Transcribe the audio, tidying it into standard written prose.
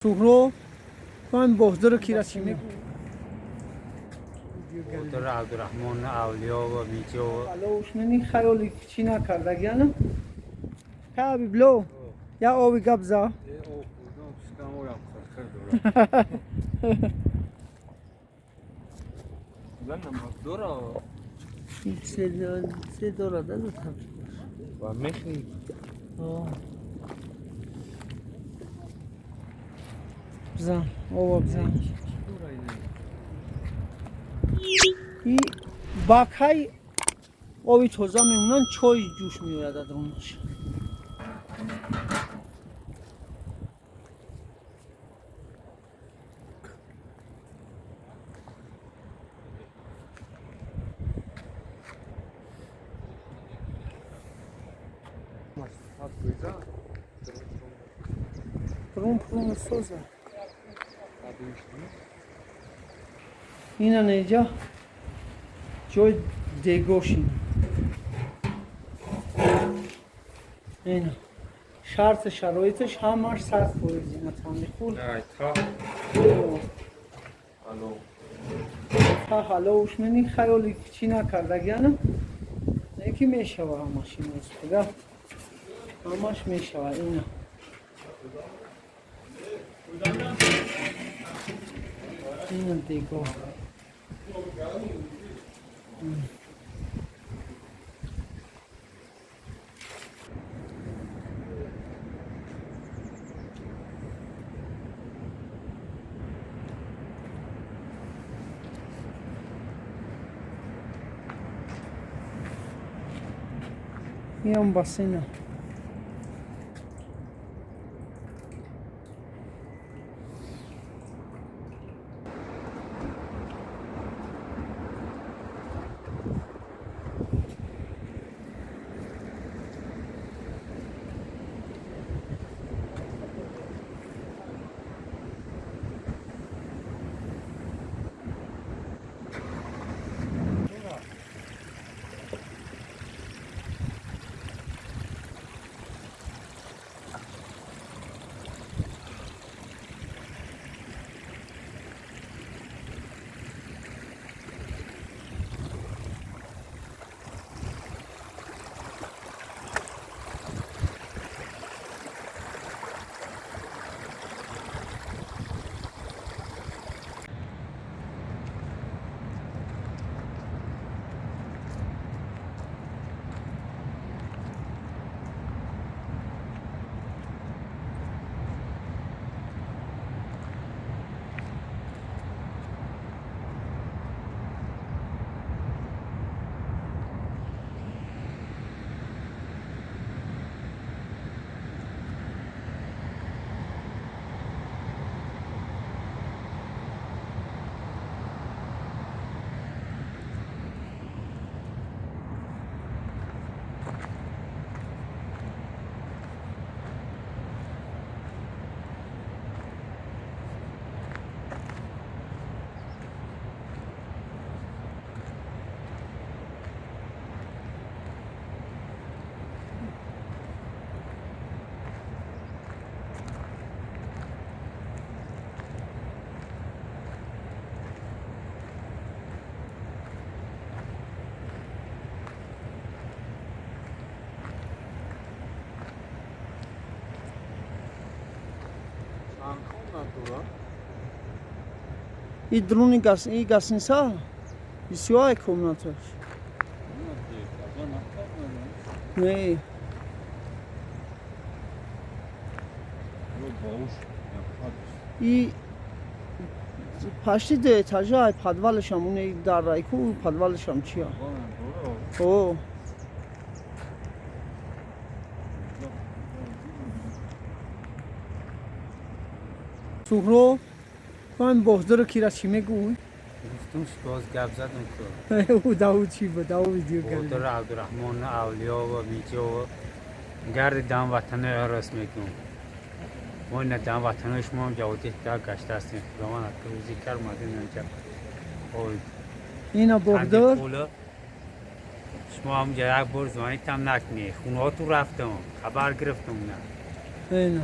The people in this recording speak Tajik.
Суҳроб, ман боҳдиро кира чӣ мегӯ? Бодир Абдурахмон Авлиёва Миҷова. Алоушмени хаёли чӣ накардагиянам. Ка, Ҳабибло, я ови гап за. Об хӯрдам, оям хирхир дорад. Дора. Се дорад. Ва мехи. Бизан, ова бизан. И бакҳай оби тоза мемонанд, чой ҷӯш меояд адрунаш. Прум прум соза. Ина неҷа ҷои дегошин. Ина шарти шароиташ ҳамаш 100% ина тандихӯр. Алло. Ҳалоушмени хаёли чӣ накардагиянам, ки мешава ҳамаш ин, ҳамаш мешава ина. Ина дего. Иам бассейна. Чанд хона дора? И друни гас, и гостиница бисёр комнаташ. Не. И почти ду этажа, ай подвалашам, уне дарайку подвалашам чия. О. Суҳроб, ман боҳдиро кира чӣ мегӯй? Гуфтум, боз гап задам ку. Ӯ даву чӣ буд? Даву видео Бодир кардем. Абдурахмон Авлиёва Миҷова гарди дам ватанои рост мегӯм. Мо ина дам ватанои шумо ҳам ҷаводи гашта ҳастем. Худованд рӯзи кар омадем инҷа. Ой, Ина боҳдир. Пула. Шумо ҳам як бор звонитам накунӣ. Хонаҳоту рафтам, хабар гирифтам на. Ина.